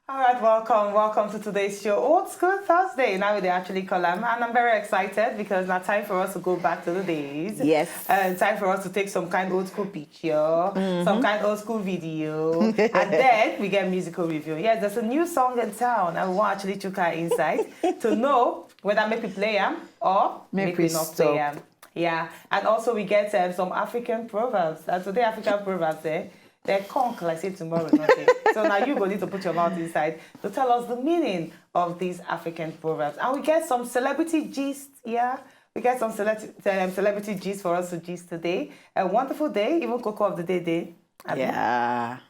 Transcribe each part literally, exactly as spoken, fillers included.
All right, welcome, welcome to today's show, Old School Thursday. Now they actually call am, and I'm very excited because now time for us to go back to the days. Yes. And time for us to take some kind old school picture, some kind old school video, and then we get musical review. Yes, there's a new song in town, and we want actually took her inside to know whether make we play am or Make make, we we not stop. play am. Yeah, and also we get um, some African proverbs. And today African proverbs, eh? They conk like say tomorrow nothing. So now you go need to put your mouth inside to tell us the meaning of these African proverbs. And we get some celebrity gist, yeah. We get some cele- um, celebrity gist for us to gist today. A wonderful day, even cocoa of the day day. Abi? Yeah. Amaka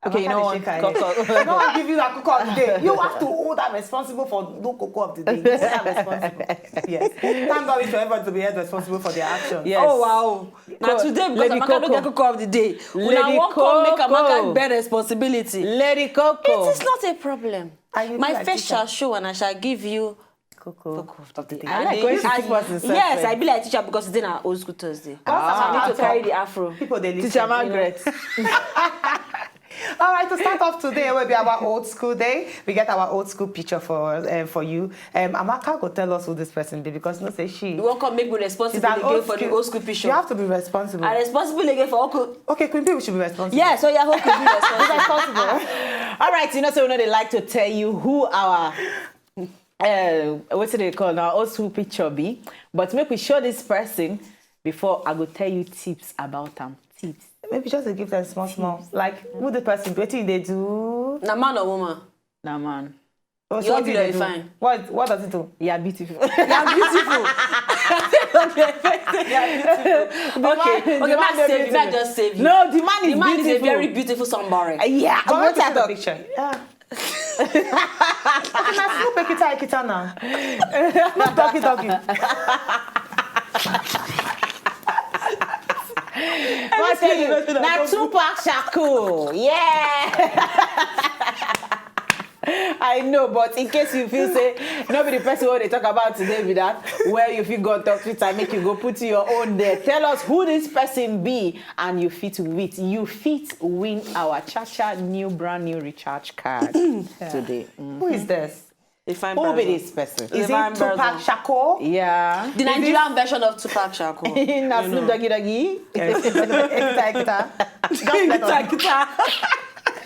Okay, you know dey what? Shake her head. Cocoa. No one give you that cocoa of the day. You have to hold that responsible for no cocoa of the day. You hold that responsible. Yes. Thank God we should everybody to be held responsible for their actions. Yes. Oh wow. Now Co- today because Lady Amaka no get Coco. Cocoa of the day. Una Lady wan come make Coco. Amaka bear responsibility. Lady Coco. It is not a problem. And you My be like face teacher. shall show and I shall give you Cocoa. Cocoa of the day. I like when she keep us in Yes, suspense. I be like teacher because it's in our old school Thursday. Ah. So I need to carry the afro. People they listen. Teacher Margaret. All right, to start off today, will be our old school day. We get our old school picture for uh, for you. Um, Amaka go tell us who this person be because no say she. You won't come make me She's responsible an again old for the school. old school picture. You have to be responsible. I'm responsible again for uncle. Okay, Queen P, we should be responsible. Yes, so yeah, uncle be responsible. Responsible. All right, you know, so we know they like to tell you who our uh, what's it they call now? Us who picture be, but make we show this person before I go tell you tips about them. Tips. Maybe just to give them small, small. Like, who the person? What do they do? Na man or woman? Nah, man. Oh, You what want do to they do? define? What What does it do? Yeah, beautiful. They are beautiful. They are beautiful. Okay, The okay, man Max is save you. beautiful. Max just save you. No, the man is The man is a beautiful. Very beautiful somebody. Yeah, But what let me I see the talk. Picture. Yeah. Okay, now Snoop Ekita Ekita now. Snoop Doggy Doggy. What tell you? Now Tupac Shakur. Yeah. I know, but in case you feel say no be the person wey dey talk about today be that, well, you fit go on top Twitter, make you go put your own there. Tell us who this person be, and you fit win. You fit win our Chacha new brand new recharge card today. Mm. Who is this? They find Who be Brazil. this person? Is Divine it Tupac Brazil. Shakur? Yeah. The Nigerian version of Tupac Shakur. Na Snoop Doggy Doggy. Ekita Ekita. Just let us. Guitar, guitar.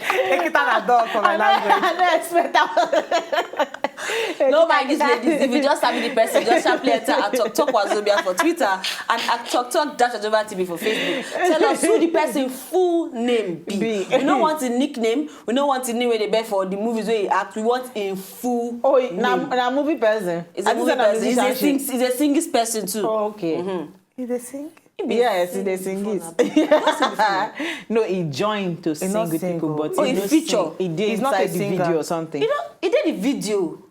Ekita na dog for my language. I don't expect that. No mind these ladies. If you just have the person, just sharply enter at Talk Talk Wazobia for Twitter and at Talk Talk Dash Wazobia T V for Facebook. Tell us who the person full name be. Be. We don't want a nickname. We don't want a name where they bear for the movies where he act. We want a full Oh, name. na na movie person. It's I a think movie na person. He's a musician sing. she- He's a singing person too. Oh, okay. He dey sing. Yes, he dey sing it. No, he joined to sing not with people, single. but Oh, he he no feature. sing. He did He's not a inside the singer. Video or something. You know, he did the video.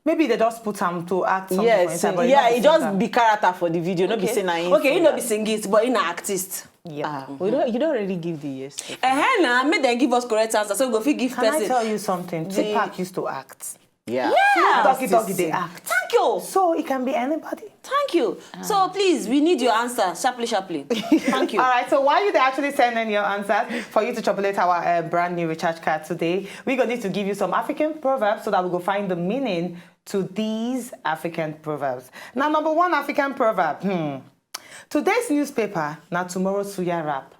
Maybe they just put him to act something for Yes, inside, but he's yeah, not a he just singer. Be character for the video, not be Okay. saying na him Okay, you sing know, that. Be singist, but in an artist. Yeah. Ah, we don't, you don't already give the yes. Eh, now make them give us correct answer so we go fit give Can I person. Tell you something? Tupac used to act. Yeah. Yeah. Doggy Doggy they act. Thank you. So it can be anybody. Thank you. So please, we need your answer sharply, sharply. Thank you. All right, so while you are actually sending your answers for you to chocolate our uh, brand new recharge card today, we're going to give you some African proverbs so that we go find the meaning to these African proverbs. Now, number one African proverb. Hmm. Today's newspaper, now tomorrow's suya wrap.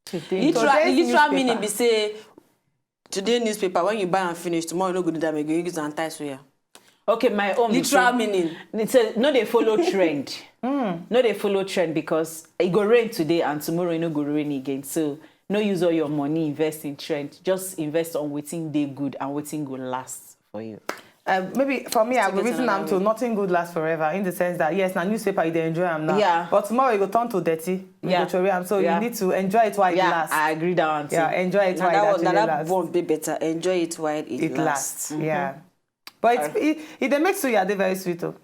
Today. Literal, Today's the literal newspaper. Meaning be say today newspaper when you buy and finish tomorrow no go do that again. You use and tie so yeah. Okay, my own. be Literal say- meaning. It says no, they follow trend. No, they follow trend because it go rain today and tomorrow it no go rain again. So no use all your money invest in trend. Just invest on wetin dey good and wetin go last for you. Uh, maybe for me, I Still will get reason another am to one. Nothing good lasts forever in the sense that yes, now newspaper you dey enjoy am now. Yeah. But tomorrow you go turn to dirty. You Yeah. go throw am. So Yeah. You need to enjoy it while it Yeah, lasts. I agree that one too. Yeah, enjoy it Now while that it one, actually now that lasts. One be better. Enjoy it while it, It lasts. lasts. Yeah. But it's, it, it dey make suya dey very sweet though.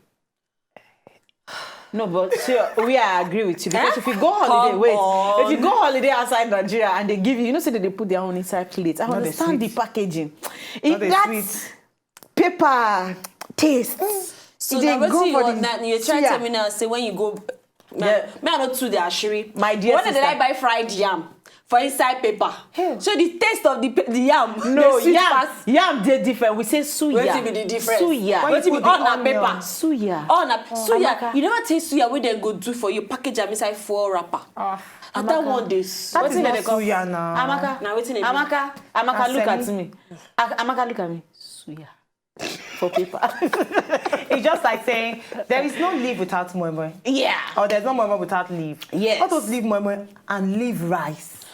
No, but see, we I agree with you because if you go holiday, Come wait, on. if you go holiday outside Nigeria and they give you, you know, say that they put their own inside plate. I No, they understand the sweet. Packaging. No, It they got sweet. Paper taste. So It dey now go wetin you for want the now? You try suya. Tell me now. Say when you go, Yeah. me I no too the ashiri. My dear When did sister. I buy fried yam for inside paper? Hey. So the taste of the pe- the yam, No, the sweet yam, pass. Yam dey different. We say suya. Wetin be the difference? Suya. Wetin be put the all na onion. paper? Suya. All na suya. Amaka. You never taste suya wey dem go do for you, package am inside foil wrapper. Ah, And that one dey. That is Wetin not dem dey call- suya now. Amaka, Na wetin dem do? Amaka, Amaka, look at Asemi. Me. A- Amaka, look at me. Suya. For paper. It's just like saying there is no leaf without moi moi. Yeah. Or there's no moi moi without leaf. Yes. All those leaf moi moi and leaf rice.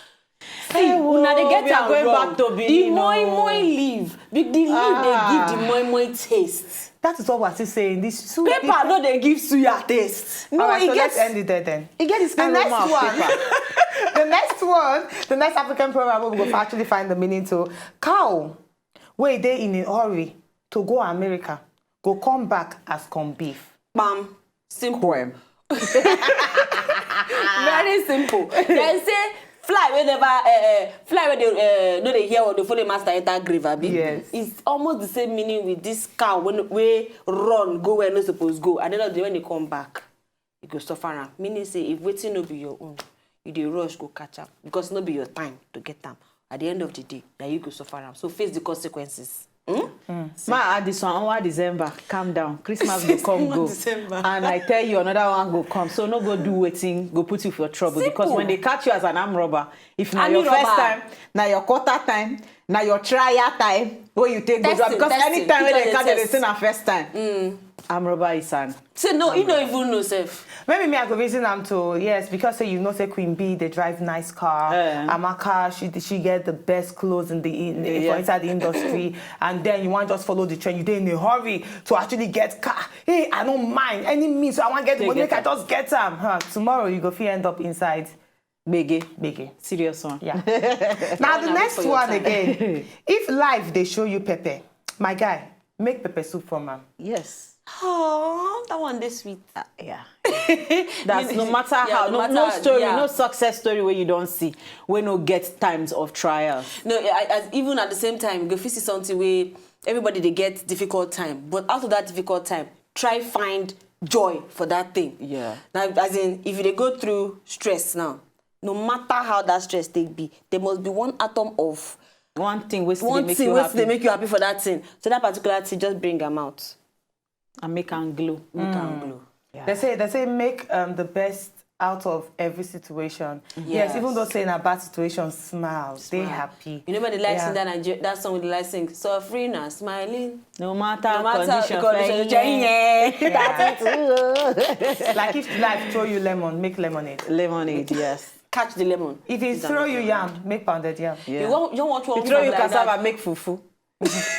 See, una dey get we are am going wrong. Back to The Benin, moi oh. moi leaf, the, the leaf Ah. dey give the moi moi taste. That is what we're still saying. This soup. Paper no dey give suya taste. No, All right, it so gets let's end it there then. It get this The aroma next of one. Paper. The next one. The next African proverb we go actually find the meaning to. Cow wey dey in a hurry to go America go come back as corn beef. Bam. Simple. Poem. Very simple. Dem say fly wey never uh, uh, fly wey dey uh, no dey hear or dey follow master enter grave abi. Yes. It's almost the same meaning with this cow wey wey run go where no suppose go, and then when they come back, you go suffer am. Meaning say if wetin no be your own, you dey rush go catch am because no be your time to get am. At the end of the day, na you go suffer am. So face the consequences. Hmm? Ma, add this one. Onwa December, calm down. Christmas go come go, December. And I tell you, another one go come. So no go do wetin go put you for trouble. Because Simple. When they catch you as an armed robber, if na Army your first robber. Time, na your quarter time, na your trial time, wey you take go do am. Testing, Because testing. Anytime wey People they dey catch you, they test. Say na first time. Armed robber is an. Say no, he no even know sef. Maybe me I go reason am to yes because say you know say Queen Bee dey drive nice car. Eh. Amaka she she get the best clothes in the in, Yeah. for inside the industry, and then you want just follow the trend. You dey in a hurry to actually get car. Hey, I don't mind any means. So I want get the Take money. Get Make I am. Just get am. Huh. Tomorrow you go fit end up inside Gbege. Gbege. Serious one. Yeah. Now the Wanna next wait for your one time. Again. If life dey show you pepper, my guy, make pepper soup from am. Yes. Oh, that one dey sweet. Uh, yeah. That's no matter Yeah, how, no no, matter no how- story, yeah. No success story where you don't see, where no get times of trials. No, I, I, even at the same time, you go fit see something where everybody dey get difficult time, but out of that difficult time, try find joy for that thing. Yeah. Now, as in, if you dey go through stress now, no matter how that stress take be, there must be one atom of One thing wey still one dey make thing you wey happy still dey make you happy for that thing. So that particular thing, just bring am out. And make am glow. Make am glow. They say they say make um, the best out of every situation. Yes, Yes. Even though saying a bad situation, smile, stay happy. You know when they like Yeah. Sing that Niger- that song with the like sing, suffering and smiling. No matter, No matter condition, the condition, fair, yeah. yeah. Like if life throw you lemon, make lemonade. Lemonade, yes. Catch the lemon. If he Use am throw make you fufu. Yam, make pounded yam. Yeah. You want you want one He throw from you like cassava, that. Make fufu.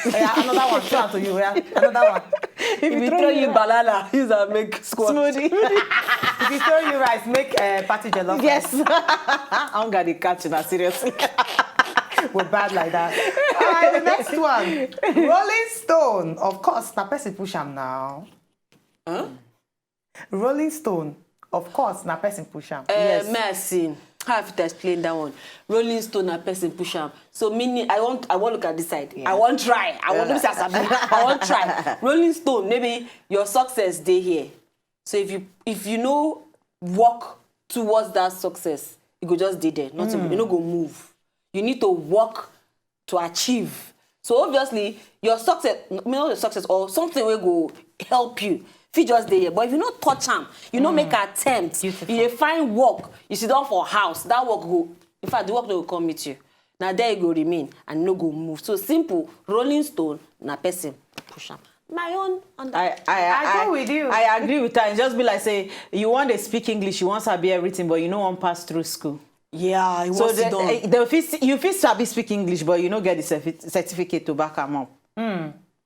Yeah, another one. Throw to you. Yeah, another one. If you throw you banana, use am make squash. Smoothie. If he throw you rice, make uh, party jollof. Yes. Hunger dey catch una seriously. We're bad like that. All right, the next one. Rolling Stone. Of course, na person push am now. Huh? Rolling Stone. Of course, na person push am. Uh, Mercy. How I fit explain that one? Rolling stone na person push am. So meaning I want I want look at this side. I want try. I want look at I want try. Rolling stone, maybe your success dey here. So if you if you no work towards that success, you go just dey there. Nothing, you no go move. You need to work to achieve. So obviously, your success, maybe not your success or something wey go help you, fit just dey here. But if you no touch am, you no make attempt, you dey find work, you sit down for house, that work go, in fact, the work no go come meet you. Na there you go remain and no go move. So simple, rolling stone, na person push am. My own. Under- I, I, I go with you. I agree with her. It just be like say you want to speak English, you want to be everything, but you no want pass through school. Yeah, I So want the, sit down. eh, the, fit- you fit sabi speak English, but you no get the certi- certificate to back am up.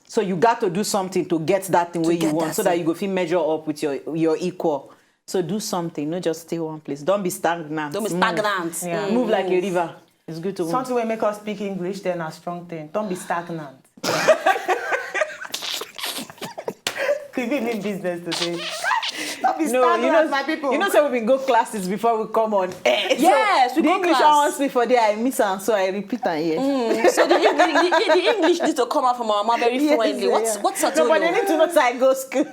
So you got to do something to get that thing where you get want, that so that thing. You go fit measure up with your your equal. So do something, no just stay one place. Don't be stagnant. Don't be Move. Stagnant. Yeah. Move like a river. It's good to move. Something will make us speak English, then a strong thing. Don't be stagnant. Could be mean business today. Be No, standard, you know, my people. You know, so we go classes before we come on air. So Yes, we the go English class. I want speak for there, I miss am, so I repeat am here. Mm, so the, Eng- the, the, the English needs to come out from our mouth very Yes, fluently. What's yeah. What's No, but they need to know say I go school.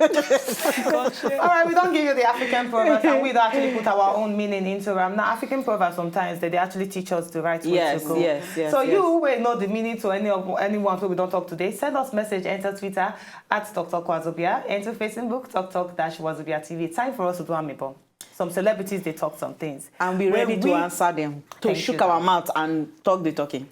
All right, we don't give you the African proverbs, and we don't actually put our own meaning into them. Now, African proverbs sometimes they, they actually teach us the right way Yes, to go. Yes, yes, So yes. You will know the meaning to any of anyone who we don't talk today. Send us message, enter Twitter at Talk Talk Wazobia, enter Facebook Talk Talk Dash Wazobia T V. Time for us to do amebo. Some celebrities they talk some things. And we When ready to we- answer them. To Thank shook you, our darling. Mouth and talk the talking.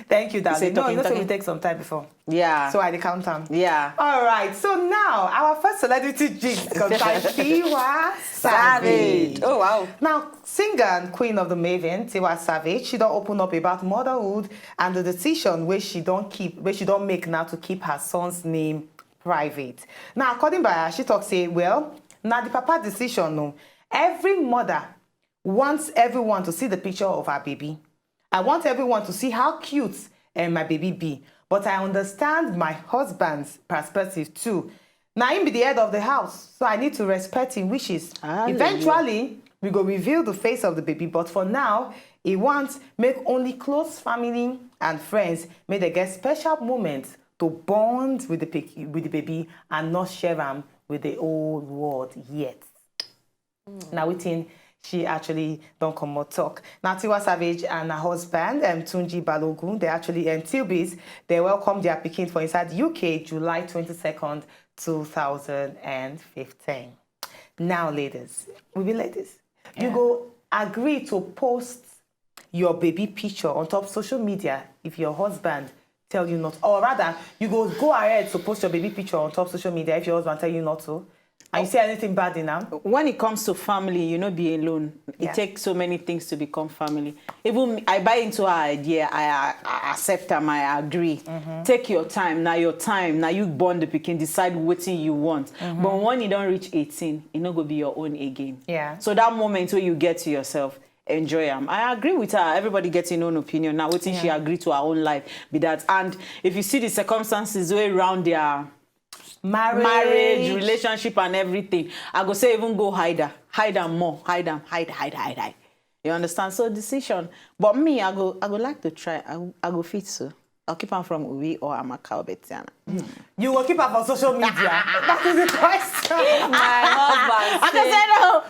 Thank you, darling. No, talking, you know, so we talking. Take some time before. Yeah. So I the count am. Yeah. All right. So now our first celebrity jinx concern Tiwa Savage. Oh wow. Now singer and queen of the Maven, Tiwa Savage, she don't open up about motherhood and the decision where she don't keep, where she don't make now to keep her son's name private. Now according by her, she talks say, well, now the papa decision no. Every mother wants everyone to see the picture of her baby. I want everyone to see how cute and my baby be, but I understand my husband's perspective too. Now him be the head of the house, so I need to respect him wishes. Hallelujah. Eventually, we go reveal the face of the baby, but for now, he wants make only close family and friends may they get special moments to bond with the pic- with the baby and not share them with the whole world yet. Now wetin she actually don't come out talk. Now Tiwa Savage and her husband, um, Tunji Balogun, they actually um, Tilbis, they welcome their pikin for inside U K July twenty-second, two thousand and fifteen. Now, ladies, we be ladies. You go agree to post your baby picture on top social media if your husband tell you not, or rather, you go go ahead to post your baby picture on top social media if your husband tell you not to. And you see anything bad in am? When it comes to family, you no be alone. It Yeah. Takes so many things to become family. Even me, I buy into her idea, I, I, I accept am, I agree. Take your time, now your time, now you born the pikin, decide wetin you want. But when you don't reach eighteen, e no go be your own again. Yeah. So that moment where you get to yourself, enjoy am. I agree with her. Everybody gets im own opinion. Now wetin she Yeah. agree to her own life be that. And if you see the circumstances wey around their Marriage. Marriage, relationship and everything, I go say even go hide her. Hide am more. Hide am. Hide, hide, hide, hide. You understand? So decision. But me, I go, I go like to try. I, I go fit so. I'll keep am from Uwi or Amaka or Betiana. You will keep her for social media. That is the question. My husband I can say say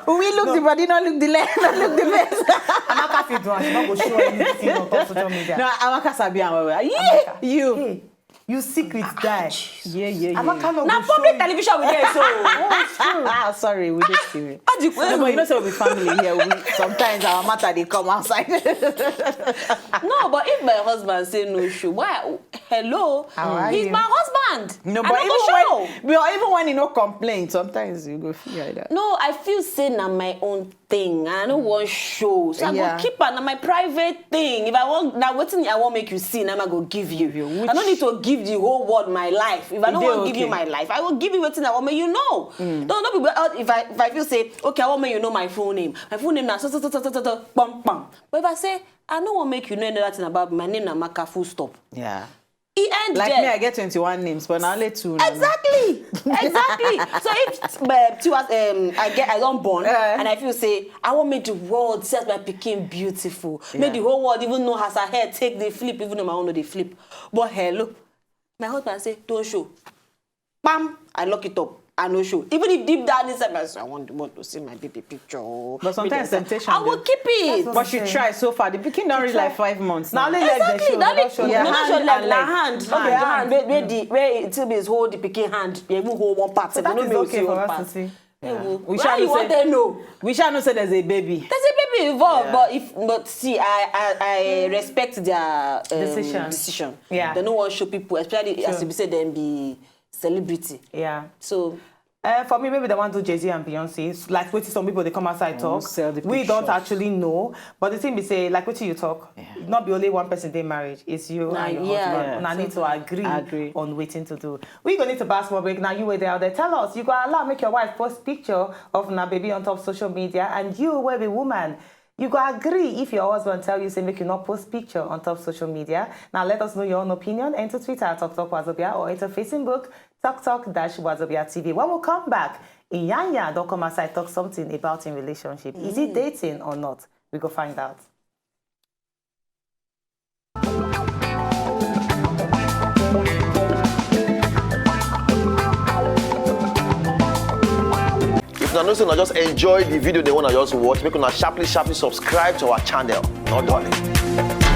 no. We look the body, not look the leg, not look the face. Amaka fit do am. She not go show anything on top social media. No, Amaka sabi am well well. Yeah, Amaka. You. Hey, you secret die. Yeah, yeah, yeah. Amaka no Now go show public you. Television we dey so. Oh, it's true. Ah, sorry, we dey serious. How do you No, but you know, say we be family here. We, sometimes our matter they come outside. No, but if my husband say no show, why? Hello, How are he's you? My husband. No, I but no even go show. When, but even when you no complain, sometimes you go feel like that. No, I feel say na my own thing. I no wan show, so I Yeah. go keep am na my private thing. If I want, na wetin I wan make you see, na I go give you. Give you, I no which need to give the whole world my life. If I E no dey wan give you okay. My life, I will give you wetin I want make you know. No, no be well, if I if I feel say okay, I want make you know my full name. My full name na so so so so so so so pom pom. But if I say I no wan make you know another thing about me, my name na Amaka, full stop. Yeah. E end Like there. Me, I get twenty-one names, but na only two. Exactly, exactly. So if uh, two as um, I get I don born Eh. And I feel say I wan make the world see as my pikin beautiful, make Yeah. The whole world even know as her hair take dey flip, even though my own no dey flip. But hello, my husband say don't show. Bam, I lock it up. I no show. Even if deep down inside my soul, I want the world to see my baby picture. But sometimes Make I say, temptation I will dey. Keep it. But she try so far. The pikin don reach like five months Now now. Only legs dey Exactly. show, That they make don't show you their no hand show leg, and na legs. Hand. Okay, Hand. Hand. Where, where the where it still is hold the pikin hand. They even hold one part. So They that no is make you okay see for one us to part. See. Hey, wo. We Why shall you know want say to know? We shall know say there's a baby. There's a baby involved, Yeah. But if but see, I I, I respect their um, Decision. Decision. Yeah. They no wan show people, especially as True. You be say them be celebrity. Yeah. So Uh, for me, maybe they want to Jay-Z and Beyonce. It's like what some people they come outside Oh, talk. Sell the We don't pictures. Actually know. But the thing be say, like what you talk, Yeah. Not be only one person they marriage. It's you Nah, and your yeah. Husband. And I need to agree, Agree. On waiting to do. We gonna need to pass more break now. You were there, out there. Tell us, you go allow make your wife post picture of na baby on top social media, and you will be woman. You go agree if your husband tell you say make you not post picture on top social media. Now let us know your own opinion. Enter Twitter at Talk Talk Wazobia or enter Facebook Talk Talk Dash Wazobia T V. When we come back, Iyanya don come outside talk something about im relationship. Is he dating or not? We go find out. If una know say una just enjoy the video dem wey una just watch, make una sharply sharply subscribe to our channel. No dulling.